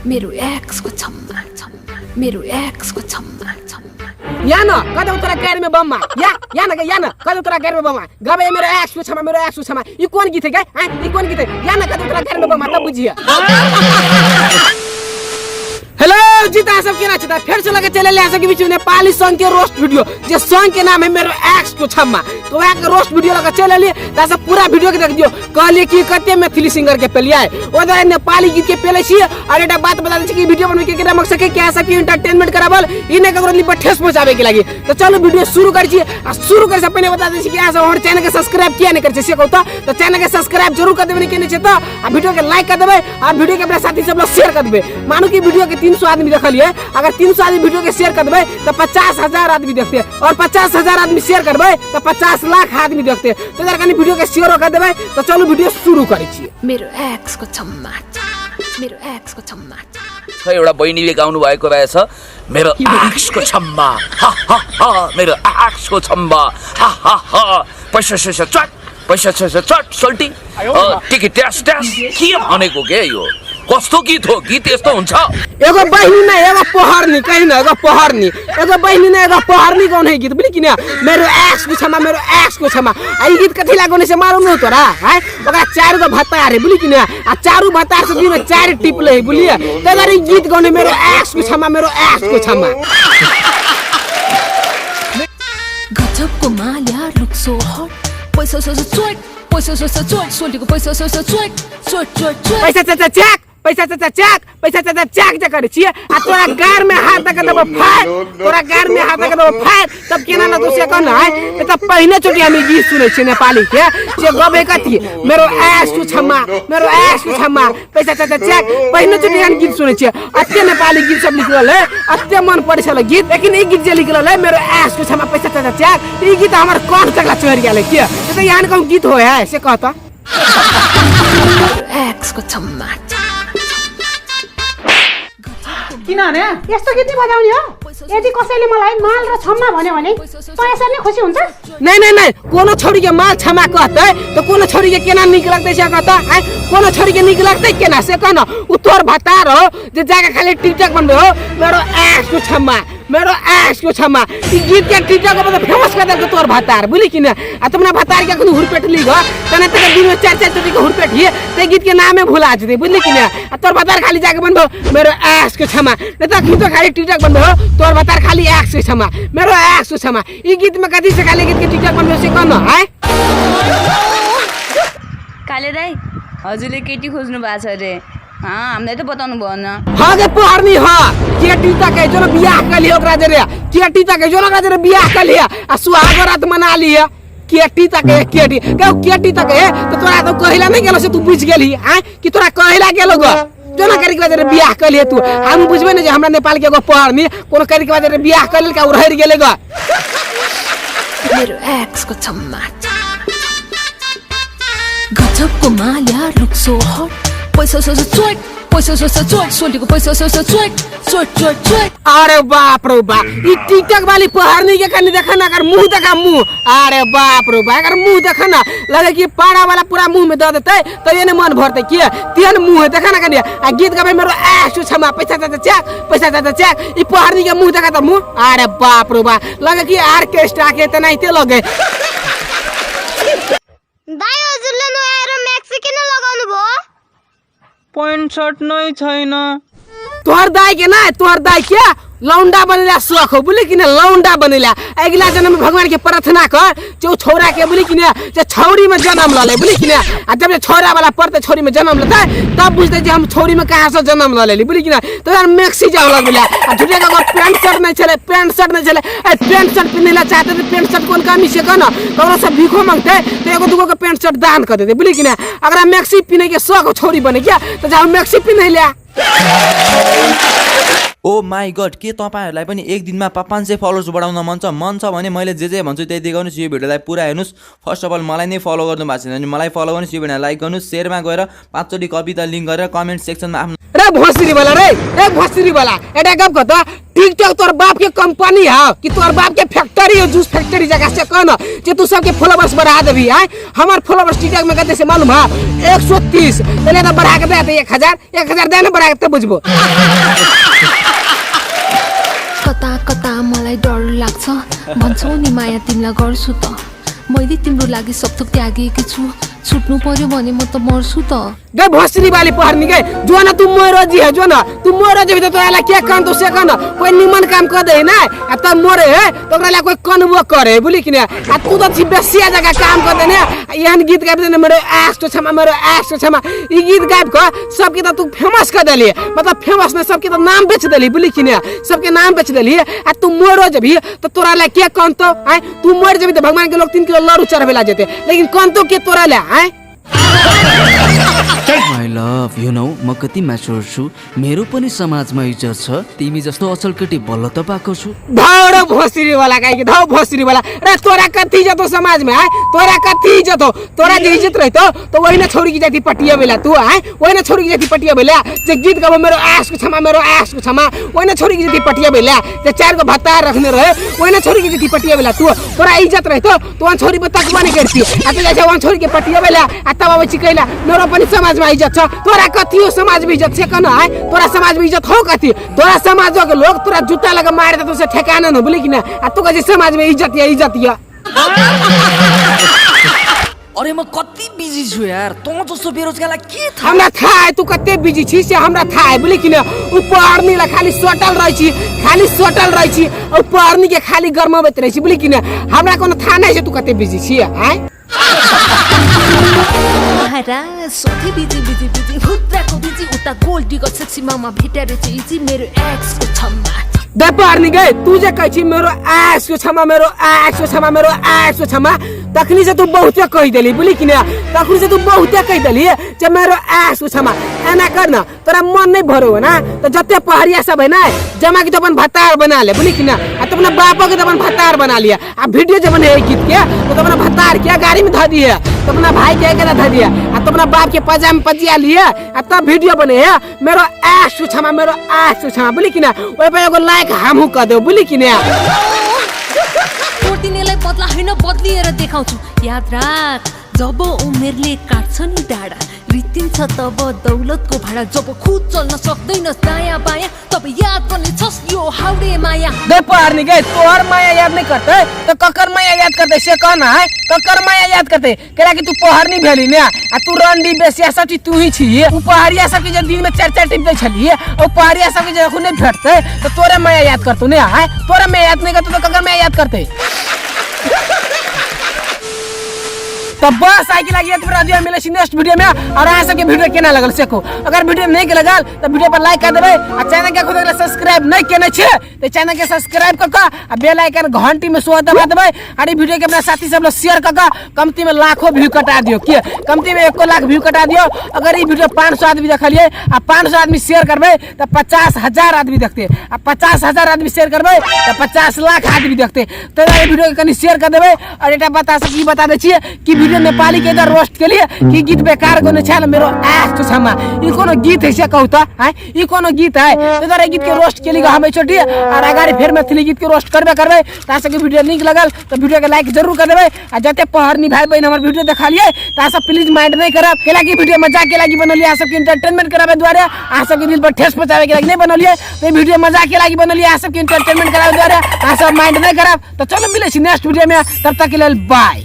मेरो एक्सको छम्मा छम्मा, मेरो एक्सको छम्मा छम्मा। या न कदम तोरा गाड़ी में बम्मा, या या न या न कदम तोरा गाड़ी में बम्मा गबे मेरो एक्स को क्षमा, मेरो एक्स को क्षमा। ई कोन गीत है गे? हैं? ई कोन गीत है? या न कदम तोरा गाड़ी में बम्मा तब बुझिए। हेलो जी, त सब केना छी? त फेर से लगे चले ले सबके बीच में नेपाली सॉन्ग के रोस्ट वीडियो, जे सॉन्ग के नाम है मेरो एक्स को क्षमा। तो वह के रोस्ट वीडियो लगे चले लिए, त सब पूरा वीडियो के देख दियो। कहलिए कि कते मैथिली सिंगर के पेलिए, ओ द्वारा नेपाली गीत के पेले छी। और एकटा बात बता दै छी कि वीडियो बनबै के केना मकसद के क्या सबके एंटरटेनमेंट कराबल, ई नै ककरो पर ठेस पहुंचाबे के लागी। तो चलो वीडियो शुरू करै छी। आ शुरू करे से पहले बता दै छी कि अहाँ सब हमर चैनल के सब्सक्राइब किया नै करै छी से कहू त चैनल के सब्सक्राइब जरूर कर देबै, केने छै त आ वीडियो के लाइक कर देबै आ वीडियो के अपना साथी सब लोग शेयर कर देबै। मानू कि वीडियो के 300 आदमी देखलिए, अगर 300 आदमी वीडियो के शेयर कर देबै त 50,000 आदमी देखते, और 50,000 आदमी शेयर करबै त 50 लाख आदमी देखते। तो जरा कनी वीडियो के शेयर कर देबै। त चलू वीडियो शुरू करै छी। मेरो एक्सको छम्मा, मेरो एक्सको छम्मा। छ एउटा बहिनीले गाउनु भएको रहेछ, मेरो आँखको छम्मा, हा हा हा, मेरो आँखको छम्मा, हा हा हा, पैसा सैसा चट, पैसा सैसा चट, सोल्टी टिकी ट्यास ट्यास। के भनेको के यो? कस्तो गीत हो? गीत यस्तो हुन्छ? एगो बहिनी न एगो पहरनी, कहीं न एगो पहरनी, एगो बहिनी न एगो पहरनी गाउने गीत बुझली कि न? मेरो एक्स को क्षमा, मेरो एक्स को क्षमा। आ ई गीत कथी लागो से मालूम न तोरा है? ओकरा चार गो भत्तार है बुझली कि न? आ चारू भत्तार से दिन में 4 टिप ले बुझलिए, तै ई गीत गाउने मेरो एक्स को क्षमा, मेरो एक्स को क्षमा। गजबको माया लुक सो हट, पैसा सैसा चोट, पैसा सैसा चोट, सोल्टीको पैसा सैसा चोट चोट चोट चोट। पैसा चाचा चेक, पैसा चाचा चेक, पैसा चाचा चेक जे करे छियै। आ तोरा गार में हाथ दके देबो फाड़, तोरा गार में हाथ दके देबो फाड़, तब केना न दोसे कह न है? ए त पहिने चोटि हम गीत सुनै छियै नेपाली के, जे गबे कथी मेरो एक्स को क्षमा, मेरो एक्स को क्षमा, पैसा चाचा चेक। पहिने चोटि हम गीत सुनै छियै, अते नेपाली गीत सब निकलल है, अते मन पड़ै छल गीत। लेकिन ई गीत जे निकलल है मेरो एक्स को क्षमा पैसा चाचा चेक, ई गीत हमर कान तकला चढ़ि गेल है। किया त यहाँ कहूँ गीत होय है से कहता? मेरो एक्सको छम्मा। किनभने यस्तो गीत नै बजाउने हो? यदि कसैले मलाई माल र छम्मा भन्यो भने त यसरी नै खुसी हुन्छ? नै नै नै, कोनो छोरी के माल क्षमा कहतै त कोनो छोरी के केना नीक लगतै से कहता? आय कोनो छोरी के नीक लगतै केना से कह न? उ तोर भतार हो जे जाके खाली टिकटक बनबे हो मेरो एक्स को क्षमा, मेरो एक्स को क्षमा। ई गीत के टिकटक पर फेमस कर देलको तोर भतार, बुझली कि न? आ तुमना भतार के अखन हुरपेट ली ग, तने तक दिन में 4 4 चोटी के हुरपेट हिए ते गीत के नामे भुला जते, बुझली कि न? आ तोर भतार खाली जाके बनबो मेरो एक्स को क्षमा, नहीं त अखन तो खाली टिकटक बनबो हो तोर भतार खाली एक्स को क्षमा, मेरो एक्स को क्षमा। ई गीत में कथी से खाली गीत के टिकटक बनबो से कह न? आय काले दाई, हजुरले केटी खोज्नु भएको छ अरे? हामीलाई त बताउनु भएन। हाँ गे पहरनी, हाँ केटी तक है जो बियाह कर लिया ओकरा जरे, केटी तक है जो ओकरा जरे बियाह कर लिया आ सुहाग रात मना लिया। केटी तक है, केटी कहो केटी तक है तो तोरा तो कहिला नहीं गेलो से तू बुझ गेली आय कि तोरा कहिला गेलो ग जो ना करे के बाद बियाह कर लिया तू। हम बुझबे नहीं जे हमरा नेपाल के एगो पहरनी कोनो करे के बाद बियाह कर लेल का उड़हर गेले ग। मेरो एक्सको छम्मा। गजबको माया लुक सो हट, पैसा सैसा चोट, पैसा सैसा चोट, सोल्टीको पैसा सैसा चोट चोट चोट चोट। अरे बाप रे बाप, ई टिकटक वाली पहरनी के कनी देखा ना, अगर मुंह देखा मुंह, अरे बाप रे बाप, अगर मुंह देखा ना लगे कि पाड़ा वाला पूरा मुंह में दे देते तो ये मन भरते के तेहन मुंह है देखा ना कनी। आ गीत गावे मेरो एक्स क्षमा पैसा चाचा चेक, पैसा चाचा चेक, ई पहरनी के मुंह देखा त मुंह, अरे बाप रे बाप, लगे कि आर्केस्ट्रा के तेनाहिते लगे। दाइ हजुरले नयाँ म्याक्सी किन लगाउनु भयो? पैन्ट सर्ट नै छैन। तोहर दाइ के ना, तोहर दाइ के लौंडा बनेला शौक हो, बुझली कि न? लौंडा बनेला अगिला जन्म में भगवान के प्रार्थना कर जो छौरा के, बुझली कि न, जे छौरी में जन्म लले, बुझली कि न? आ जब जे छौरा वाला पड़ते छौरी में जन्म लेते तब बुझते जे हम छौरी में कहाँ से जन्म ल लेली, बुझली कि न? तो यार मैक्सी जाओ लगला आ झूठे का पैंट शर्ट नहीं चले, पैंट शर्ट नहीं चले। ए पैंट शर्ट पहनेला चाहते तो पैंट शर्ट कोन कमी से कह न, ककरो से भीखो मांगते तो एगो दूगो के पैंट शर्ट दान कर देते, बुझली कि न? अगर मैक्सी पहने के शौक छौरी बने क्या तो जाओ मैक्सी पहने लिया। ओ my God, के तपाईहरुलाई पनि एक दिनमा 500 फलोवर्स बढाउन मन छ? मन छ भने मैले जे जे भन्छु त्यही गर्नुहोस्। यो भिडियोलाई पुरा हेर्नुहोस्। फर्स्ट अफ अल मलाई नै फलो गर्नु भएको छैन भने मलाई फलो गर्नुहोस्, यो भिडियोलाई लाइक गर्नुहोस्, सेयरमा गएर 5चोटि कविता लिङ्क गरेर कमेन्ट सेक्सनमा आफ्नो रे भोसरी वाला रे, रे भोसरी वाला, एटा गप कत टिकटॉक तोर बाप के कंपनी है कि तोर बाप के फैक्ट्री है, जूस फैक्ट्री जगह से कह न जे तू सबके फॉलोवर्स बढ़ा देबी। आय हमार फॉलोवर्स टिकटॉक में कते से मालूम है 130, पहले तो बढ़ा के दे दे 1000, 1000 दे न बढ़ा के तब बुझबो। कता कता मलाई डर लाग्छ, भन्छौ नि माया तिमीलाई गर्छु त, मैले तिम्रो लागि सब थोक त्यागेकी छु, छुट्नु पर्यो भने म त मर्छु त। गए भोसरी वाली पहरनी गए, जो न तू मोरो जी है, जो न तू मोरो जी तो तोरा ला के काम तो से कन कोई निमन काम कर दे ना, आ त मोरे है तो ओकरा ला कोई कनबो करे बुझली कि ने, आ तू तो छी बेसिया जगह काम कर दे ने, आ एहन गीत गाबि दे ने मेरो एक्स तो क्षमा, मेरो एक्स तो क्षमा, ई गीत गाबि क सबके त तू फेमस कर देली, मतलब फेमस ने सबके त नाम बेच देली बुझली कि ने, सबके नाम बेच देली, आ तू मोरो जबी तो तोरा ला के कन तो आय, तू मर जबी त भगवान के लोग 3 किलो लड़ू चढ़बे ला जेते, लेकिन कन तो के तोरा ला आय। My love, you know, म कति म्याच्योर छु, मेरो पनि समाजमा इज्जत छ, तिमी जस्तो असल केटी बल्ल त पाएको छु। धौरो भोसरी वाला काहे कि धौ भोसरी वाला रे, तोरा कति इज्जत हो समाज में आय, तोरा कति इज्जत हो, तोरा जे इज्जत रहतो तो वही न छोड़ी की जाती पटिया बेला तू आय, वही न छोड़ी की जाती पटिया बेला जे गीत गाबो मेरो आस को क्षमा, मेरो आस को क्षमा, वही न छोड़ी की जाती पटिया बेला जे चार गो भत्ता रखने रहे, वही न छोड़ी की जाती पटिया बेला तू, तोरा इज्जत रहतो तो वहाँ छोड़ी पर तकबा नहीं करती, आ तो जाय वहाँ छोड़ी के पटिया बेला आ तब आबै छी कैला मेरो पनि समाज में इज्जत छ, तोरा कथी हो समाज में इज्जत से कन आय, तोरा समाज में इज्जत हो कथी, तोरा समाज के लोग तोरा जूता लगा मार देतो से ठेकाना न बुझली कि ना, आ तू कहै समाज में इज्जत या इज्जत या। अरे म कति बिजी छु यार, तँ जस्तो बेरोजगारलाई के थाहा? हमरा थाहा है तू कते बिजी छी से हमरा थाहा है बुझली कि ना, उ पहरनी ला खाली सटल रहै छी, खाली सटल रहै छी, उ पहरनी के खाली गरमाबैत रहै छी बुझली कि ना, हमरा कोनो थाहा नै छै तू कते बिजी छी आय। महाराज सधैँ बिजी बिजी बिजी हुद्राको बिजी उता गोल्ड डिगर सेक्सी मामा भेटेर चाहिँ इजी मेरो एक्सको क्षमा। दे पहरनी गए तू जे कहै छी मेरो एक्सको क्षमा, मेरो एक्सको क्षमा, मेरो एक्सको क्षमा, तखनी से तू बहुते कहि देली बुझली कि ना, तखनी से तू बहुते कहि देली जे मेरो एक्सको क्षमा। एना कर न तोरा मन नहीं भरो ना तो जते पहरिया सब है ना जमा के तो अपन भतार बना ले बुझली कि ना, आ तो अपना बापा के तो अपन भतार बना लिया, आ वीडियो जब बने गीत के तो अपना भतार के गाड़ी में धऽ दिए, तो अपना भाई के एकरा धऽ दिए, आ तो अपना बाप के पजामा पजिया लिए, आ तब वीडियो बने है मेरो एक्सको क्षमा, मेरो एक्सको क्षमा बुझली कि ना, ओइ पर एगो लाइक हमहू कऽ देब बुझली कि ना। तोडिनेलाई बदला होइन बदलिएर देखाउँछु, याद राख जब उमेरले काट्छ नि डाँडा रित्तिन्छ तब दौलतको भाडा, जब खुद चल्न सक्दैन दायाँ बायाँ तब याद गर्ने छस् यो हाउडे माया। दे पहरनी गए तोहर माया याद नहीं करते तो ककर माया याद करते से कह ना है, ककर माया याद करते केला कि तू पहरनी भेली ने, आ तू रंडी बेसिया सब चीज तू ही छी, उ पहरिया सब के जे दिन में चार चार टिप दै छलिए, उ पहरिया सब के जे अखन नहीं भेटते तो तोरे माया याद करतौ ने है, तोरे माया याद नहीं करतौ तो ककर माया याद करते। तो बस आइ के लागि एतबे रह मिले छी नेक्स्ट वीडियो में, और अहाँ सबके वीडियो केना लगल से कहू, अगर वीडियो नहीं लगल तो वीडियो पर लाइक कर देबै, आ चैनल के खुद सब्सक्राइब नहीं केने छियै तो चैनल के सब्सक्राइब क क आ बेल आइकन घंटी में सेहो दबा देबै, और ई वीडियो के अपना साथी सब लग शेयर क क कमती में लाखों व्यू कटा दियौ, के कमती में 1 लाख व्यू कटा दियौ। अगर ई वीडियो 500 आदमी देखलियै आ 500 आदमी शेयर करबै तो 50,000 आदमी देखतै, आ 50,000 आदमी शेयर करबै तो 50 लाख आदमी देखतै। तो ई वीडियो के कनी शेयर कर देबै, और एकटा बता ई बता दै छियै कि वीडियो नेपाली के इधर रोस्ट के लिए कि गीत बेकार कोनो छल मेरो एक्स तो क्षमा, ई कोनो गीत है से कहू त आय, ई कोनो गीत है तो इधर गीत के रोस्ट के लिए हम छोटी, और अगाडि फेर मैथिली गीत के रोस्ट करबे करबे। ता सबके वीडियो नीक लगल तो वीडियो के लाइक जरूर कर देबै, आ जते पहरनी भाई बहिन हमर वीडियो देखलियै ता सब प्लीज माइंड नहीं करब, केला कि वीडियो मजाक के लागि बनलियै, अहाँ सबके एंटरटेनमेंट कराबे दुआरे, अहाँ सबके दिल पर ठेस पहुंचाबे के लागि नहीं बनलियै, तो ई वीडियो मजाक के लागि बनलियै, अहाँ सबके एंटरटेनमेंट कराबे दुआरे, अहाँ सब माइंड नहीं करब। तो चलो मिलै छी नेक्स्ट वीडियो में, तब तक के लेल बाय।